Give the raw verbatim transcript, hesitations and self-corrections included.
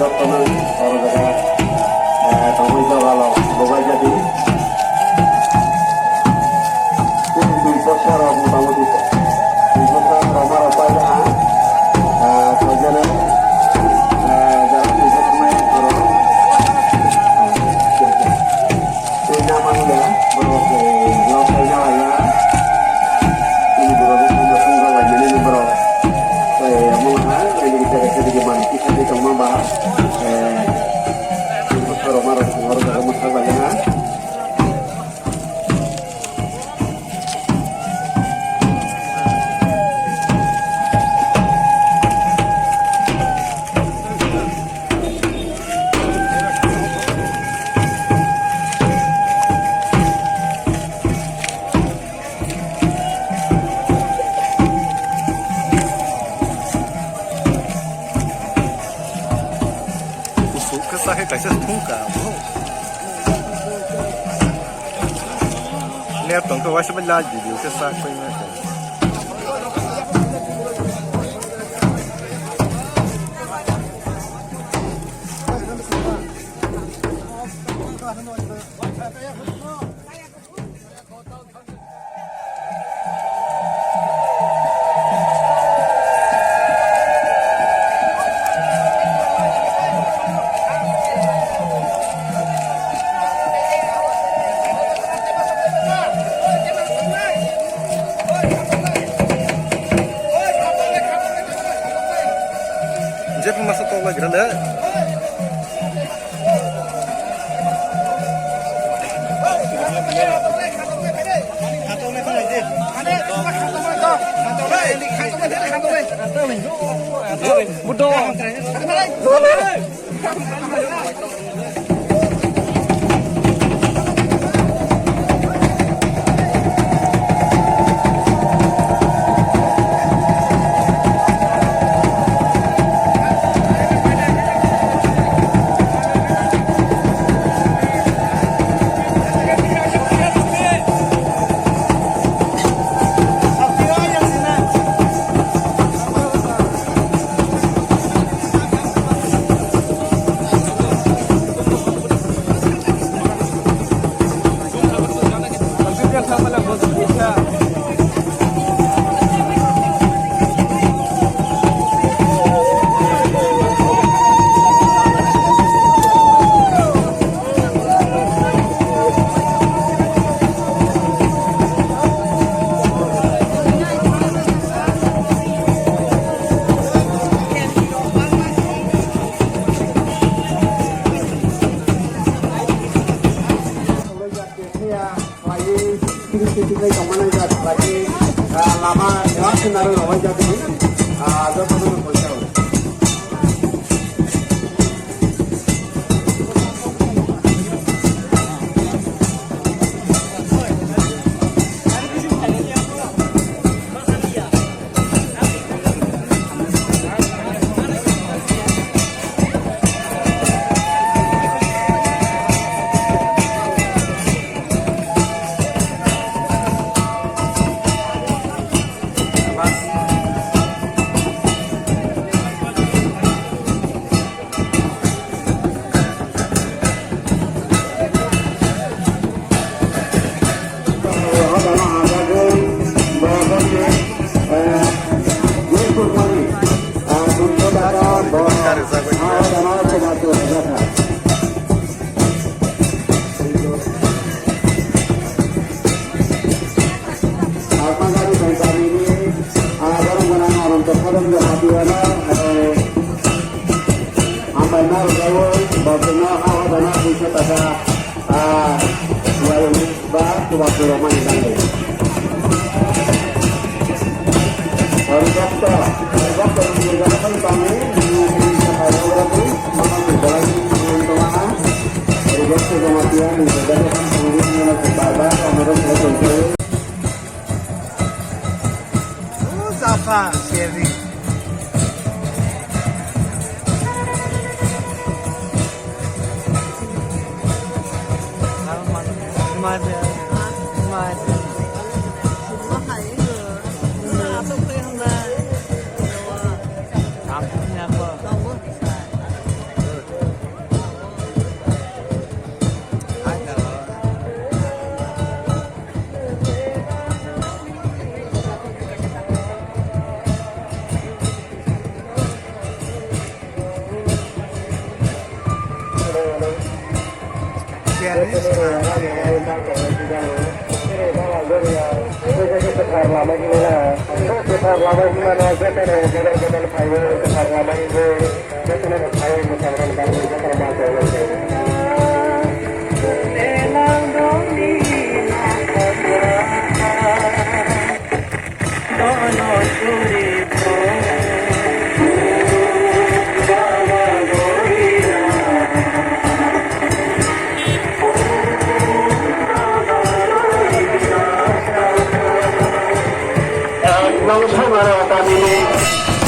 Jotono oro jaga tongwi doga rok bubaijadi. Tini dui bosor rok motamoti dui bosor rok ma rok pai ha. Soijano jara twi thangmani borok. Tei namanya borok lok kaina laiya. Tini borok ni thangma thangma lainani borok. Tei omo ha, tei tei tei tei mani kisa tei tongma ba. Tei borok ma rok thangma rok jaga mwthang laina. Kusuk khe sakhe kaisa thungkha bo. Net tongkhe waisa bai live video khe sak pai ma khe. Jephru masa tokla gira le. Buddho. Lama, lama kenaro rawai jadi, joto no poisa. Hambai ma rwjago, bo chwngno ha hodana puisa taka, ah, ba chubachu rwmani bagwi. Oro doctor, doctor ni rwjak phano tangwi, ni ni sakai rok rwgwi, mama ni belai ni tongma ha. Oro doctor Jamatia ni rwjak phano tangwi, ni no bar bar, amo rok khlai tongwi. Japa, Sherry. Nong samara tamini.